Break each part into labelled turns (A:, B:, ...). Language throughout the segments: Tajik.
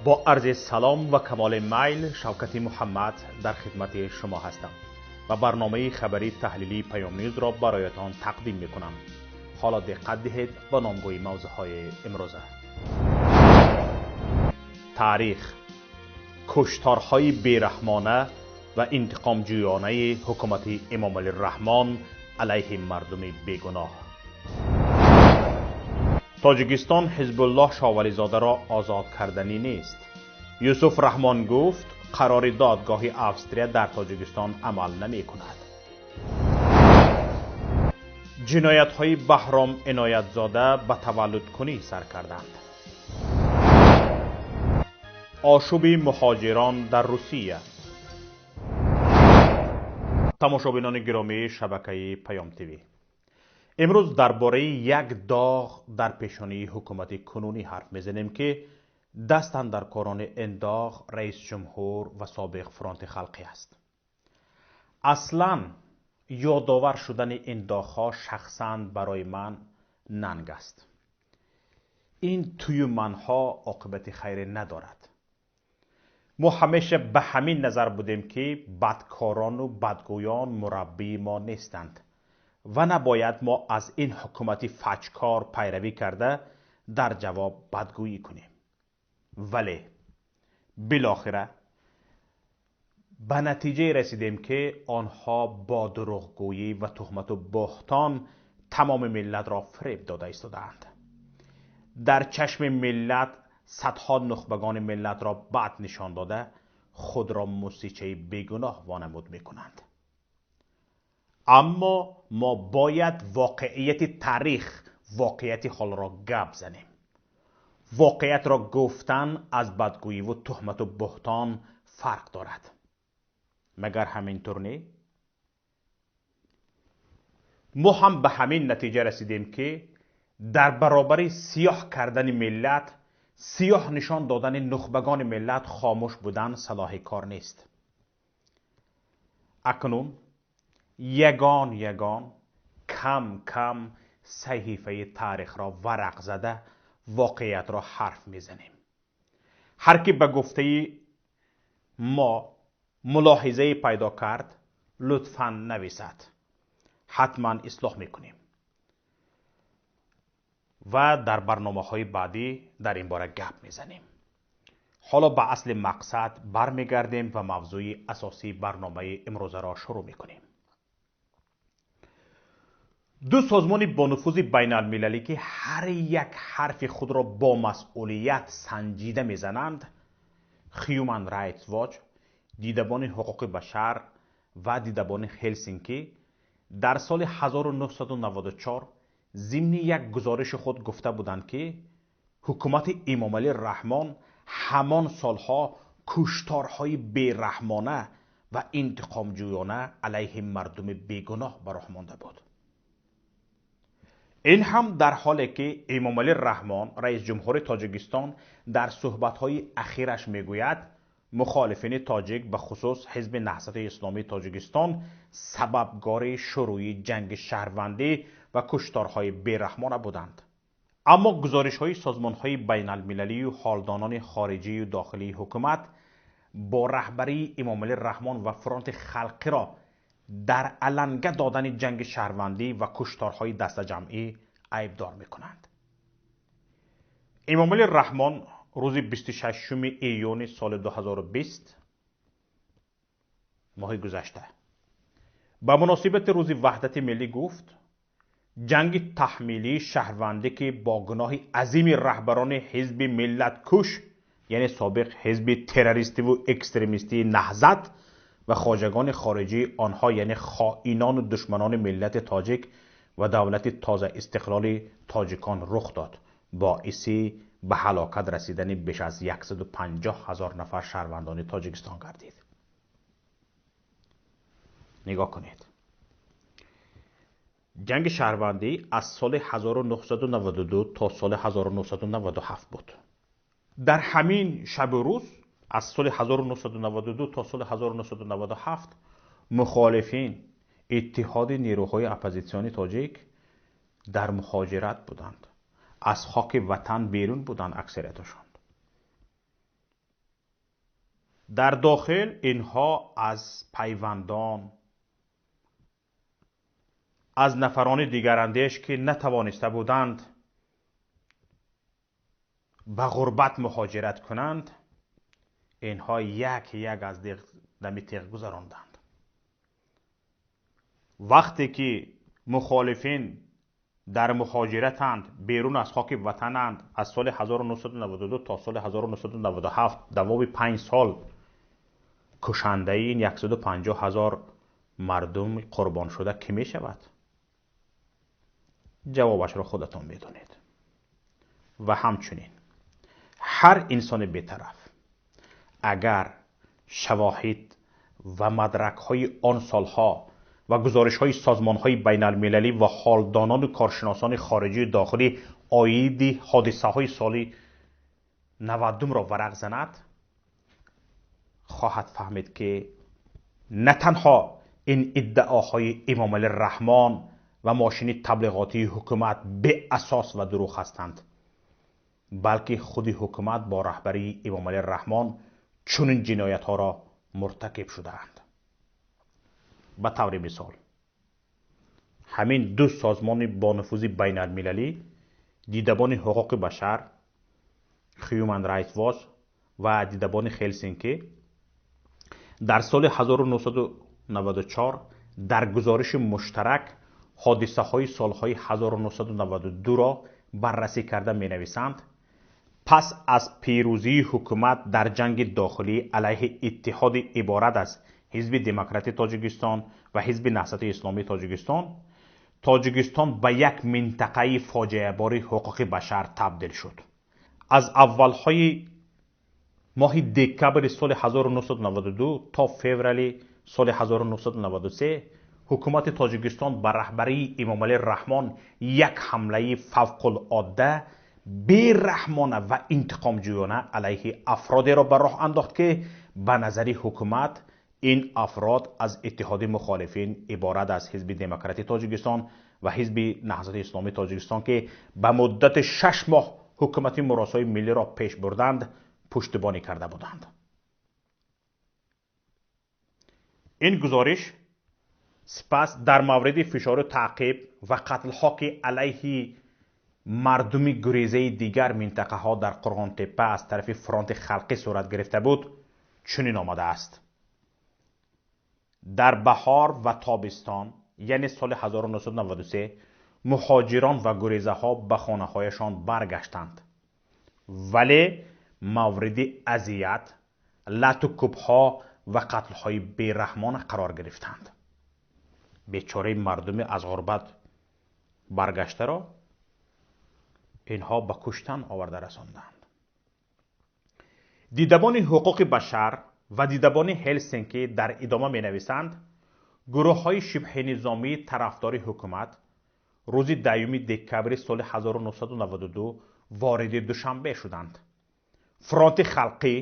A: Бо арзи салом ва камоли майл Шавкати Муҳаммад дар хидмати шумо ҳастам ва барномаи хабарии таҳлилии Паём Ньюзро бароятон тақдим мекунам. Ҳоло диққат диҳед ба номгӯи мавзӯъҳои имрӯза. Таърих, кушторҳои бераҳмона ва интиқомҷӯёнаи ҳукумати Эмомалӣ Раҳмон алайҳи мардуми бегуноҳ. Тоҷикистон Ҳизбуллоҳ Шовализодаро озод карданӣ нест. Юсуф Раҳмон гуфт, қарори додгоҳи Австрия дар Тоҷикистон амал намекунад. Ҷиноятҳои Баҳром Иноятзода ба таваллудкунӣ сар карданд. Ошуби муҳоҷирон дар Русия. Тамошобинони гиромии шабакаи Паём ТВ, имрӯз дар бораи як доғ дар пешонии ҳукумати кунунӣ ҳарф мезанем, ки дастандаркорони ин доғ раис ҷумҳур ва собиқ Фронти Халқӣ аст. Аслан ёдовар шудани ин доғҳо шахсан барои ман нанг аст. Ин тую манҳо оқибати хайре надорад. Мо ҳамеша ба ҳамин назар будем, ки бадкорону бадгӯён мураббии мо нестанд ва набояд мо аз ин ҳукумати фаҷкор пайравӣ карда дар ҷавоб бадгӯӣ кунем. Вале билохира ба натиҷае расидем, ки онҳо бо дурӯғгӯӣ ва туҳмату буҳтон тамоми миллатро фиреб дода истодаанд. Дар чашми миллат садҳо нухбагони миллатро бад нишон дода, худро мусичаи бегуноҳ вонамуд мекунанд. Аммо мо бояд воқеияти таърих, воқеияти ҳолро гап занем. Воқеиятро гуфтан аз бадгӯиву туҳмату буҳтон фарқ дорад. Магар ҳамин тур не? Мо ҳам ба ҳамин натиҷа расидем, ки дар баробари сиёҳ кардани миллат, сиёҳ нишон додани нухбагони миллат хомӯш будан салоҳи кор нест. Акнун ягон ягон кам кам саҳифаи таърихро варақ зада воқеиятро ҳарф мезанем. Ҳар ки ба гуфтаи мо мулоҳизае пайдо кард, лутфан нависад, ҳатман ислоҳ мекунем ва дар барномаҳои баъдӣ дар ин бора гап мезанем. Ҳоло ба асли мақсад бармегардем ва мавзӯи асосии барномаи имрӯзаро шурӯъ мекунем. Ду созмони бонуфузи байналмилалӣ, ки ҳар як ҳарфи худро бо масъулият санҷида мезананд, Human Rights Watch, Дидабони ҳуқуқи башар ва Дидабони Хелсинкӣ, дар соли 1994 зимни як гузориши худ гуфта буданд, ки ҳукумати Эмомалӣ Раҳмон ҳамон солҳо кушторҳои бераҳмона ва интиқомҷӯёна алайҳи мардуми бегуноҳ ба роҳ монда буд. Ин ҳам дар ҳоле ки Эмомалӣ Раҳмон, раис ҷумҳури Тоҷикистон, дар суҳбатҳои ахираш мегӯяд, мухолифини тоҷик, ба хусус Ҳизби Наҳзати Исломии Тоҷикистон, сабабгори шурӯи ҷанги шаҳрвандӣ ва кушторҳои бераҳмона буданд. Аммо гузоришҳои созмонҳои байналмилалию ҳолдонони хориҷию дохилии ҳукумат бо раҳбарии Эмомалӣ Раҳмон ва Фронти Халқиро дар аланга додани ҷанги шаҳрвандӣ ва кушторҳои дастаҷамъӣ айбдор мекунанд. Эмомалӣ Раҳмон рӯзи 26 июни соли 2020, моҳи гузашта, ба муносибати рӯзи ваҳдати миллӣ гуфт, ҷанги таҳмилии шаҳрвандӣ, ки бо гуноҳи азими раҳбарони ҳизби миллаткуш, яъне собиқ ҳизби террористиву экстремистии Наҳзат, ва хоҷагони хориҷии онҳо, яъне хоинону душманони миллати тоҷик ва давлати тоза истиқлоли тоҷикон рух дод, боиси ба ҳалокат расидани беш аз 150 ҳазор нафар шаҳрвандони Тоҷикистон гардид. Нигоҳ кунед, ҷанги шаҳрвандӣ аз соли 1992 то соли 1997 буд. Дар ҳамин шабу рӯз аз соли 1992 то соли 1997 мухолифин, Иттиҳоди нерӯҳои оппозитсиони тоҷик дар муҳоҷират буданд, аз хоки ватан берун буданд аксарияташон. Дар дохил инҳо аз пайвандон, аз нафарони дигарандеш, ки натавониста буданд ба ғурбат муҳоҷират кунанд, инҳо як як аз дами теғ гузаронданд. Вақте ки мухолифин дар муҳоҷиратанд, берун аз хоки ватананд, аз соли 1992 то соли 1997 давоми 5 сол кушандаи ин 150 ҳазор мардум қурбоншуда кӣ мешавад? Ҷавобашро худатон медонед. Ва ҳамчунин ҳар инсони бетараф агар шавоҳид ва мадракҳои он солҳо ва гузоришҳои созмонҳои байналмилалӣ ва ҳолдонону коршиносони хориҷию дохилӣ оиди ҳодисаҳои соли 90-ро варақ занад, хоҳад фаҳмид, ки на танҳо ин иддаоҳои Эмомалӣ Раҳмон ва мошини таблиғотии ҳукумат беасос ва дурӯғ ҳастанд, балки худи ҳукумат бо раҳбарии Эмомалӣ Раҳмон чунин ҷиноятҳоро муртакиб шудаанд. Ба таври мисол, ҳамин ду созмони бонуфузи байналмилалӣ, Дидабони ҳуқуқи башар, Human Rights Watch ва Дидабони Хелсинки, дар соли 1994 дар гузориши муштарак ҳодисаҳои солҳои 1992-ро баррасӣ карда менависанд: пас аз пирӯзии ҳукумат дар ҷанги дохилӣ алайҳи иттиҳоди иборат аз Ҳизби Демократии Тоҷикистон ва Ҳизби Наҳзати Исломии Тоҷикистон, Тоҷикистон ба як минтақаи фоҷиабори ҳуқуқи башар табдил шуд. Аз аввалҳои моҳи декабри соли 1992 то феврали соли 1993 ҳукумати Тоҷикистон ба раҳбарии Эмомалӣ Раҳмон як ҳамлаи фавқулодда, бераҳмона ва интиқомҷӯёна алайҳи афродеро ба роҳ андохт, ки ба назари ҳукумат ин афрод аз иттиҳоди мухолифин иборат аз Ҳизби Демократии Тоҷикистон ва Ҳизби Наҳзати Исломии Тоҷикистон, ки ба муддати 6 моҳ ҳукумати муросои миллиро пеш бурданд, пуштибонӣ карда буданд. Ин гузориш сипас дар мавриди фишору таъқиб ва қатлҳо, ки алайҳи мардуми гурезаи дигар минтақаҳо дар Қурғонтеппа аз тарафи фронти халқӣ сурат гирифта буд, чунин омадааст: дар баҳор ва тобистон, яъне соли 1993, муҳоҷирон ва гурезаҳо ба хонаҳояшон баргаштанд, вале мавриди азият, лату кӯбҳо ва қатлҳои бераҳмона қарор гирифтанд. Бечораи мардуми аз ғурбат баргаштаро инҳо ба куштан оварда расонданд. Дидабони ҳуқуқи башар ва Дидабони Ҳелсинки дар идома менависанд: гурӯҳҳои шибҳинизомии тарафдори ҳукумат рӯзи 10 декабри соли 1992 вориди Душанбе шуданд. Фронти халқӣ,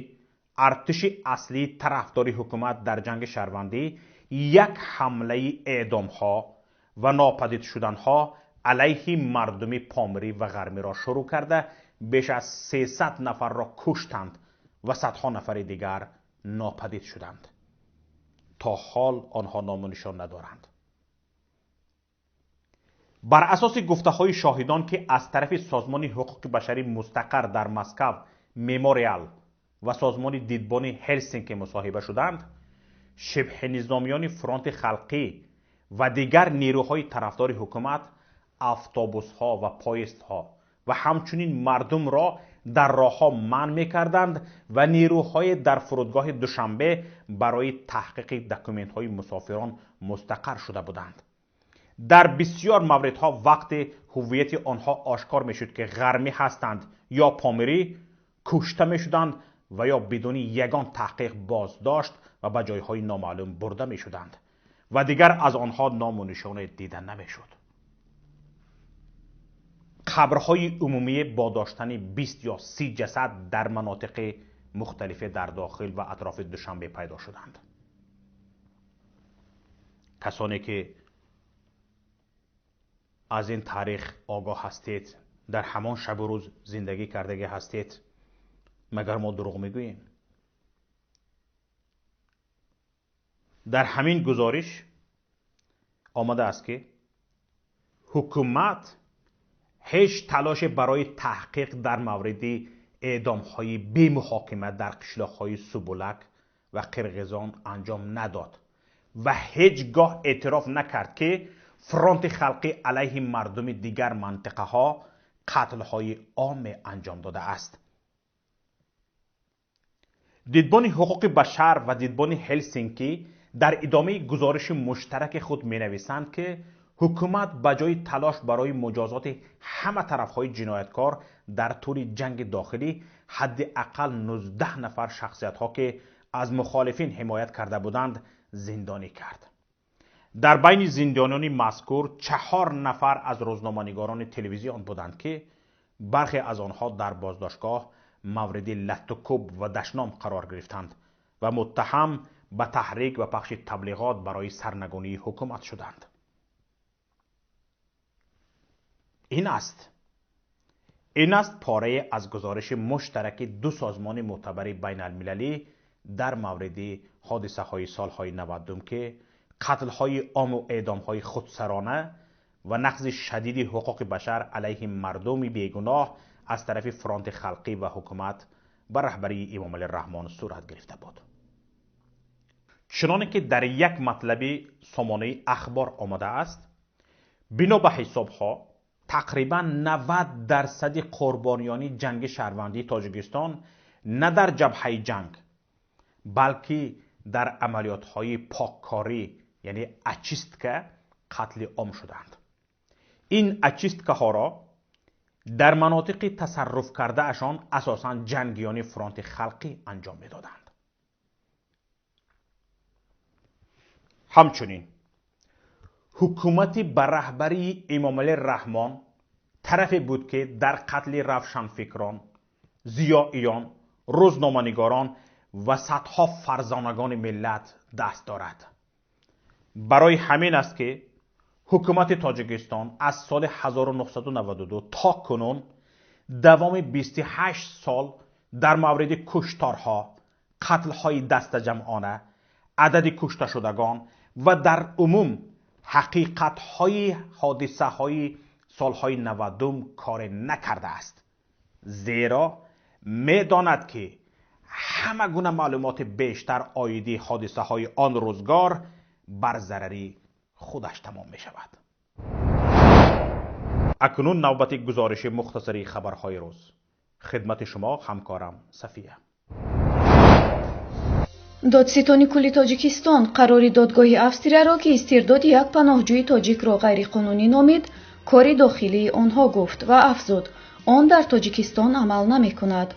A: артиши аслии тарафдори ҳукумат дар ҷанги шаҳрвандӣ, як ҳамлаи эъдомҳо ва нопадид шуданҳо алайҳи мардуми Помирӣ ва Ғармиро шурӯъ карда, беш аз 300 нафарро куштанд ва садҳо нафари дигар нопадид шуданд. То ҳол онҳо ному нишон надоранд. Бар асоси гуфтаҳои шоҳидон, ки аз тарафи созмони ҳуқуқи башарӣ мустақар дар Москав Мемориал ва созмони Дидбони Ҳелсинки мусоҳиба шуданд, шибҳинизомиёни фронти халқӣ ва дигар нерӯҳои тарафдори ҳукумат автобусҳо ва поездҳо ва ҳамчунин мардумро дар роҳҳо манъ мекарданд ва нерӯҳои дар фурудгоҳи Душанбе барои таҳқиқи документҳои мусофирон мустақар шуда буданд. Дар бисёр мавридҳо вақте ҳуввияти онҳо ошкор мешуд, ки ғармӣ ҳастанд ё помирӣ, кушта мешуданд ва ё бидуни ягон таҳқиқ боздошт ва ба ҷойҳои номаълум бурда мешуданд ва дигар аз онҳо ному нишоне дида намешуд. Қабрҳои умумӣ бо доштани 20 ё 30 ҷасад дар манотиқи мухталифе дар дохил ва атрофи Душанбе пайдо шуданд. Касоне ки аз ин таърих огоҳ ҳастед, дар ҳамон шабу рӯз зиндагӣ кардагӣ ҳастед, магар мо дурӯғ мегӯем? Дар ҳамин гузориш омада аст, ки ҳукумат ҳеҷ талоше барои таҳқиқ дар мавриди эъдомҳои бемуҳокима дар қишлоқҳои Субулак ва Қирғизон анҷом надод ва ҳеҷ гоҳ эътироф накард, ки фронти халқӣ алайҳи мардуми дигар мантиқаҳо қатлҳои омме анҷом додааст. Дидбони ҳуқуқи башар ва дидбони Ҳелсинкӣ дар идомаи гузориши муштараки худ менависанд, ки ҳукумат ба ҷои талош барои муҷозоти ҳама тарафҳои ҷинояткор дар тӯли ҷанги дохилӣ ҳадди ақал 19 нафар шахсиятҳо, ки аз мухолифин ҳимоят карда буданд, зиндонӣ кард. Дар байни зиндониёни мазкур 4 нафар аз рӯзноманигорони телевизион буданд, ки бархе аз онҳо дар боздоштгоҳ мавриди латтукӯб ва дашном қарор гирифтанд ва муттаҳам ба таҳрик ва пахши таблиғот барои сарнагунии ҳукумат шуданд. Ин аст порае аз гузориши муштараки ду созмони мӯътабари байналмилалӣ дар мавриди ҳодисаҳои солҳои 90, ки қатлҳои ому эъдомҳои худсарона ва нақзи шадиди ҳуқуқи башар алайҳи мардуми бегуноҳ аз тарафи фронти халқӣ ва ҳукумат ба раҳбарии Эмомалӣ Раҳмон сурат гирифта буд. Чуноне ки дар як матлаби сомонаи Ахбор омадааст, бино ба ҳисобҳо тақрибан 90% қурбониёни ҷанги шаҳрвандии Тоҷикистон на дар ҷабҳаи ҷанг, балки дар амалиётҳои поккорӣ, яъне очистка, қатли ом шуданд. Ин очисткаҳоро дар манотиқи тасарруф кардаашон асосан ҷангиёни фронти халқӣ анҷом медоданд. Ҳамчунин ҳукумати ба раҳбарии Эмомалӣ Раҳмон тарафе буд, ки дар қатли равшанфикрон, зиёиён, рӯзноманигорон ва садҳо фарзонагони миллат даст дорад. Барои ҳамин аст, ки ҳукумати Тоҷикистон аз соли 1992 то кунун давоми 28 сол дар мавриди кушторҳо, қатлҳои дастаҷамъона, адади кушташудагон ва дар умум ҳақиқатҳои ҳодисаҳои солҳои 90 коре накардааст, зеро медонад, ки ҳама гуна маълумоти бештар оиди ҳодисаҳои он рӯзгор бар зарари худаш тамом мешавад. Акнун навбати гузориши мухтасари хабарҳои рӯз. Хидмати шумо ҳамкорам Сафия.
B: Додситони кулли Тоҷикистон қарори додгоҳи Австрияро, ки истирдоди як паноҳҷӯи тоҷикро ғайриқонунӣ номид, кори дохилии онҳо гуфт ва афзуд, он дар Тоҷикистон амал намекунад.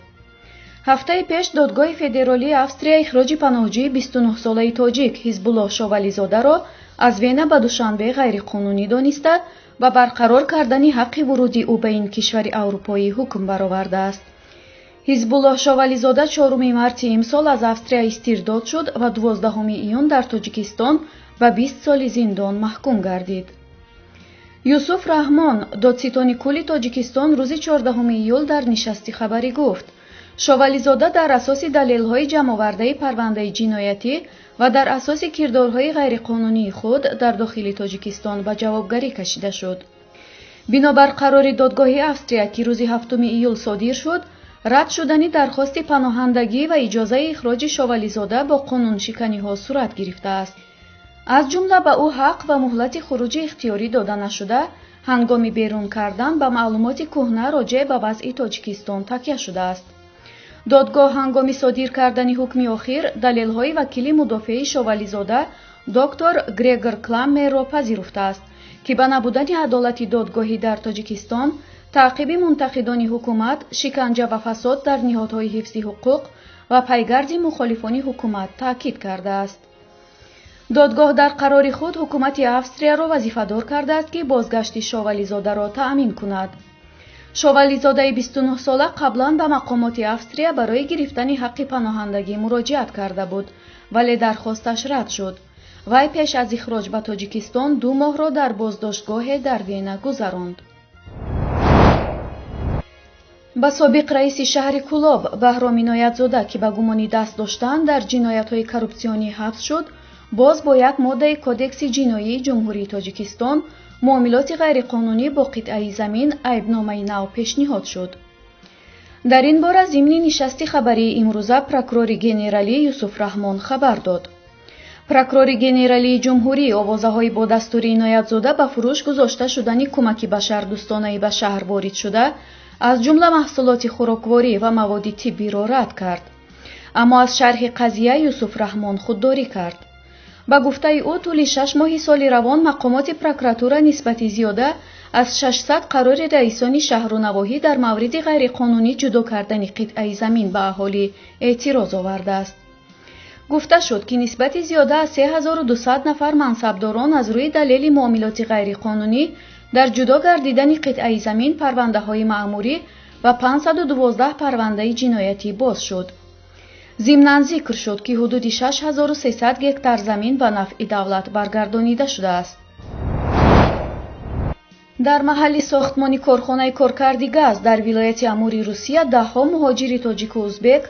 B: Ҳафтаи пеш додгоҳи федералии Австрия ихроҷи паноҳҷӯи 29-солаи тоҷик Ҳизбуллоҳ Шовализодаро аз Вена ба Душанбе ғайриқонунӣ дониста ва барқарор кардани ҳаққи вуруди ӯ ба ин кишвари аврупоӣ ҳукм баровардааст. Ҳизбуллоҳ Шовализода 4 марти имсол аз Австрия истирдод шуд ва 12 июн дар Тоҷикистон ба 20 соли зиндон маҳкум гардид. Юсуф Раҳмон, додситони кулли Тоҷикистон, рӯзи 14 июл дар нишасти хабарӣ гуфт: Шовализода дар асоси далелҳои ҷамъовардаи парвандаи ҷиноятӣ ва дар асоси кирдорҳои ғайриқонунии худ дар дохили Тоҷикистон ба ҷавобгарӣ кашида шуд. Бинобар қарори додгоҳи Австрия, ки рӯзи 7 июл содир шуд, рад шудани дархости паноҳандагӣ ва иҷозаи ихроҷи Шовализода бо қонуншиканиҳо сурат гирифтааст. Аз ҷумла ба ӯ ҳақ ва муҳлати хуруҷи ихтиёрӣ дода нашуда, ҳангоми берун кардан ба маълумоти кӯҳна роҷеъ ба вазъи Тоҷикистон такя шудааст. Додгоҳ ҳангоми содир кардани ҳукми охир далелҳои вакили мудофеи Шовализода доктор Грегор Кламмерро пазируфтааст, ки ба набудани адолати додгоҳӣ дар Тоҷикистон, таъқиби мунтақидони ҳукумат, шиканҷа ва фасод дар ниҳодҳои ҳифзи ҳуқуқ ва пайгарди мухолифони ҳукумат таъкид кардааст. Додгоҳ дар қарори худ ҳукумати Австрияро вазифадор кардааст, ки бозгашти Шовализодаро таъмин кунад. Шовализодаи 29-сола қаблан ба мақомоти Австрия барои гирифтани ҳаққи паноҳандагӣ муроҷиат карда буд, вале дархосташ рад шуд. Вай пеш аз ихроҷ ба Тоҷикистон 2 моҳро дар боздоштгоҳе дар Вена гузаронд. Ба собиқ раиси шаҳри Кулоб Баҳром Иноятзода, ки ба гумони даст доштан дар ҷиноятҳои коррупсионӣ ҳабс шуд, Боз бо як моддаи Кодекси ҷиноии Ҷумҳурии Тоҷикистон муомилоти ғайриқонунӣ бо қитъаи замин айбномаи нав пешниҳод шуд. Дар ин бора зимни нишасти хабарии имрӯза прокурори генералӣ Юсуф Раҳмон хабар дод. Прокурори генералии ҷумҳурӣ овозаҳои бо дастури Иноятзода ба фурӯш гузошта шудани кӯмаки башардӯстонаи ба шаҳр ворид шуда, аз ҷумла маҳсулоти хӯрокворӣ ва маводи тиббиро рад кард. Аммо аз шарҳи қазия Юсуф Раҳмон худдорӣ кард. Ба гуфтаи ӯ, тӯли 6 моҳи соли равон мақомоти прокуратура нисбати зиёда аз 600 қарори раисони шаҳру навоҳӣ дар мавриди ғайриқонунӣ ҷудо кардани қитъаи замин ба аҳолӣ эътироз овардааст. Гуфта шуд, ки нисбати зиёда аз 3200 нафар мансабдорон аз рӯи далели муомилоти ғайриқонунӣ дар ҷудо гардидани қитъаи замин парвандаҳои маъмурӣ ва 512 парвандаи ҷиноятӣ боз шуд. Зимнан зикр шуд, ки ҳудуди 6300 гектар замин ба нафъи давлат баргардонида шудааст. Дар маҳалли сохтмони корхонаи коркарди газ дар вилояти Амури Русия даҳҳо муҳоҷири тоҷику узбек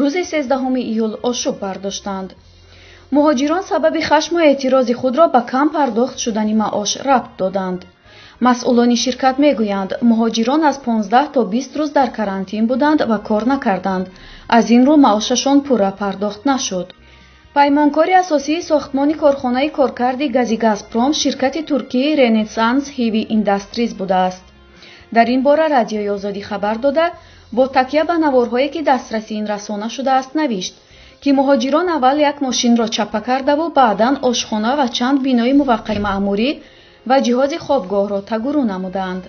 B: рӯзи 13 июл ошӯб бардоштанд. Муҳоҷирон сабаби хашму эътирози худро ба кам пардохт шудани маош рабт доданд. Масъулони ширкат мегӯянд, муҳоҷирон аз 15 то 20 рӯз дар карантин буданд ва кор накарданд. Аз ин рӯ маошашон пурра пардохт нашуд. Паймонкори асосии сохтмони корхонаи коркарди гази Газпром ширкати туркии Ренессанс Heavy Industries будааст. Дар ин бора Радиои Озодӣ хабар дода, бо такя ба наворҳое ки дастраси ин расона шудааст навишт, ки муҳоҷирон аввал як мошинро чаппа кардаву баъдан ошхона ва чанд бинои муваққати маъмурӣ ва ҷиҳози хобгоҳро тагурӯ намуданд.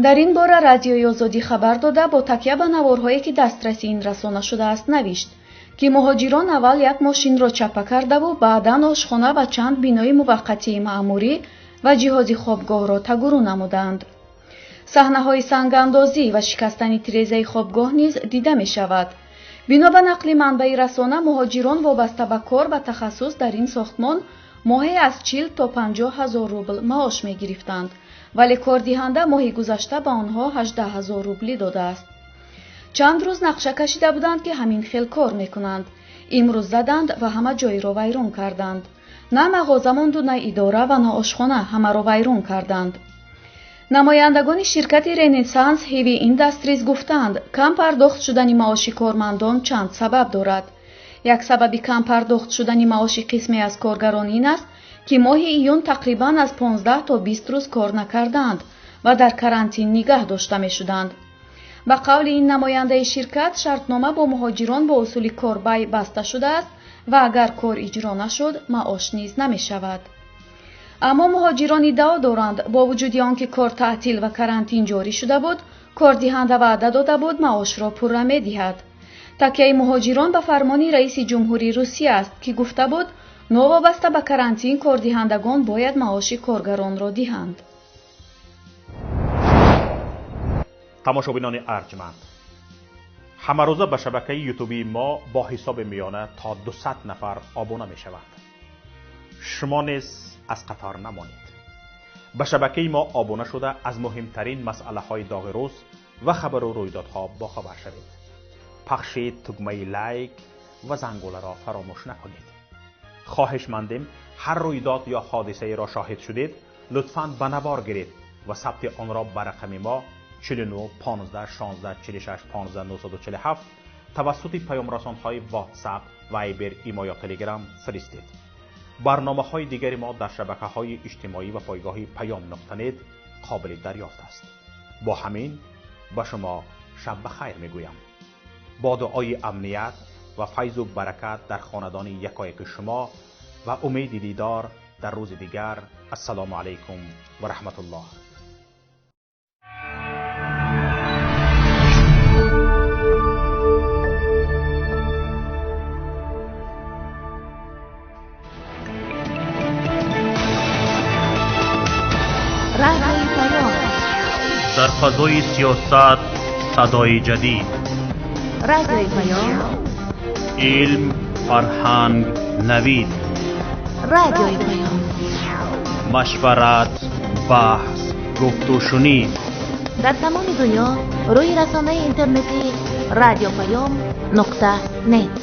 B: Дар ин бора Радиои Озодӣ хабар дода, бо такя ба наворҳое ки дастраси ин расона шудааст навишт, ки муҳоҷирон аввал як мошинро чаппа кардаву баъдан ошхона ва чанд бинои муваққатии маъмурӣ ва ҷиҳози хобгоҳро тагурӯ намуданд. Саҳнаҳои сангандозӣ ва шикастани тирезаи хобгоҳ низ дида мешавад. Бино ба нақли манбаи расона, муҳоҷирон вобаста ба кор ва тахассус дар ин сохтмон моҳе аз 40 то 50 ҳазор рубл маош мегирифтанд, вале кордиҳанда моҳи гузашта ба онҳо 18 ҳазор рублӣ додааст. Чанд рӯз нақша кашида буданд, ки ҳамин хел кор мекунанд. Имрӯз заданд ва ҳама ҷойро вайрон карданд. На мағоза монду, на идора ва на ошхона, ҳамаро вайрон карданд. Намояндагони ширкати Ренессанс Heavy Industries гуфтанд, кам пардохт шудани маоши кормандон чанд сабаб дорад. Як сабаби кам пардохт шудани маоши қисме аз коргарон ин аст, ки моҳи июн тақрибан аз 15 то 20 рӯз кор накардаанд ва дар карантин нигаҳ дошта мешуданд. Ба қавли ин намояндаи ширкат, шартнома бо муҳоҷирон бо усули корбай баста шудааст ва агар кор иҷро нашуд, маош низ намешавад. Аммо муҳоҷирон иддао доранд, бо вуҷуди он ки кор таътил ва карантин ҷорӣ шуда буд, кордиҳанда ваъда дода буд маошро пурра медиҳад. Такяи муҳоҷирон ба фармони раиси ҷумҳурии Русия аст, ки гуфта буд, новобаста ба карантин кордиҳандагон бояд маоши коргаронро диҳанд.
A: Тамошобинони арҷманд, ҳамарӯза ба шабакаи ютубии мо бо ҳисоби миёна то 200 нафар обуна мешаванд. Шумо низ аз қатор намонед. Ба шабакаи мо обуна шуда аз муҳимтарин масъалаҳои доғи рӯз ва хабару рӯйдодҳо бохабар шавед. Пахши тугмаи лайк ва зангуларо фаромӯш накунед. Хоҳишмандем ҳар рӯйдод ё ҳодисаеро шоҳид шудед, лутфан ба навор гиред ва сабти онро ба рақами мо 49 15 16 46 15 947 тавассути паёмрасонҳои WhatsApp, Viber, Имо ё Telegram фиристед. Барномаҳои дигари мо дар шабакаҳои иҷтимоӣ ва пойгоҳи payam.net қобили дарёфт аст. Бо ҳамин ба шумо шаб ба хайр мегӯям. Бо дуои амният ва файзу баракат дар хонадони якояки шумо ва умеди дидор дар рӯзи дигар. Ассалому алайкум ва раҳматуллоҳ. Дар фазои сиёсат садои ҷадид,
C: Радиои Паём,
A: илм, фарҳанг, навид,
C: Радиои Паём,
A: машварат, баҳс, гуфтушунид.
C: Дар тамоми дунё рӯи расонаи интернетии radiopayom.net.